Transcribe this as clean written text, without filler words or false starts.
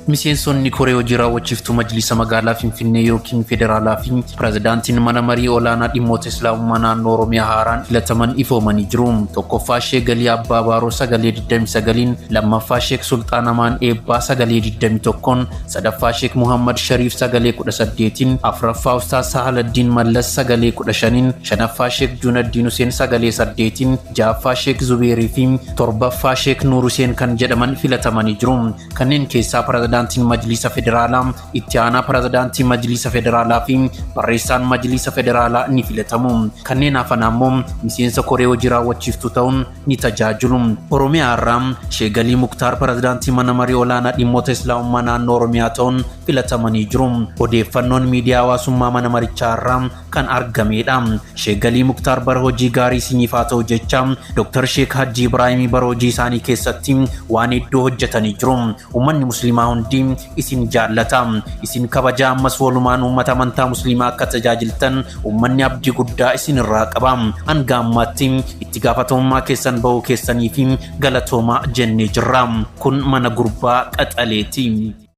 Miseensonni koree hojii raawwachiiftuu Majlisa Magaalaa Finfinnee yookiin Federaalaa fi Pirezidaantiin Mana Marii Olaanaa Dhimmoota Islaamummaa Naannoo Oromiyaa haaraan filataman ifoomanii jiru. Tokkoffaa Sheek Galii Abbaa Baaroo sagalee 29n, lammaffaa Sheek Sulxaan Amaan Eebbaa sagalee 21n, sadaffaa Sheek Muhammad Shariif sagalee 18n, afraffaa Ustaaz Sahaladdiin Mallas sagalee 15n, shanaffaa Sheek Juunaddiin Huseen sagalee 8n, ja'affaa Sheek Zubeerii fi torbaffaa Sheek Nuur Huseen kan jedhaman filatamanii jiru. Kanneen keessaa Pirezidaantiin Majliisa Federaalaa, Itti aanaa Pirezidaantii Majliisa Federaalaa fi Barreessaan Majliisa Federaalaa ni filatamu. Kanneen hafan ammoo miseensa koree hojii raawwachiiftuu ta'uun ni tajaajilu. Oromiyaa irraa Sheek Galii Muktaar Pirezidaantii Mana Marii Olaanaa Dhimmoota Islaamummaa Naannoo Oromiyaa ta'uun filatamanii jiru. Odeeffannoon miidiyaa hawaasummaa mana marichaa irraa kan argameedha. Sheek Galii Muktaar bara hojii gaarii isiniif haa ta'u jecha Dr. Sheek Hajji Ibraahimii bara hojii isaanii keessatti waan hedduu hojjetanii jiru. Uummanni musliimaa hundi isin jaallata, isin kabaja ammas walumaan uummata amantaa musliimaa akka tajaajiltan uummanni abdii guddaa isin irraa qaba. Hanga ammaatti itti gaafatamummaa keessan bahuu keessanii fi galatoomaa jennee jirra. Kun mana gurbaa qaxaleeti.